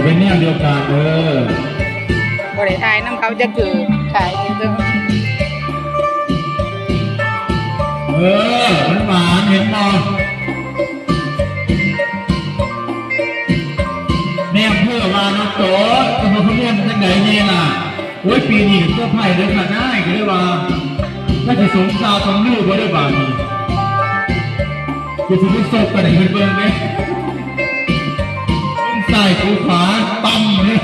ເປັນແນວດຽວກັນເດີ. ບໍ່ໄດ້ຖ່າຍນຳເຂົາຈັກເທື່ອ ຖ່າຍຢູ່ເດີ. ເອີ ມັນຫວານ ເຫັນບໍ່? ແນມເພື່ອວ່ານະໂຕ ຈະມາຄອມເມັນຈັ່ງໃດແນ່ລະ? ໂອ້ຍ ປີນີ້ເຊີໄພເດີຂະນາຍ ກໍເລີຍວ່າ ຈັກຊິສົມຊາວສົມລືບໍ່ເດີບາດນີ້. ຄືຊິໄປສົບກັນໃຫ້ເພິ່ນເບິ່ງເດ້ ມຶງຊ້າຍກູຂວາ ຕຳເລີຍ.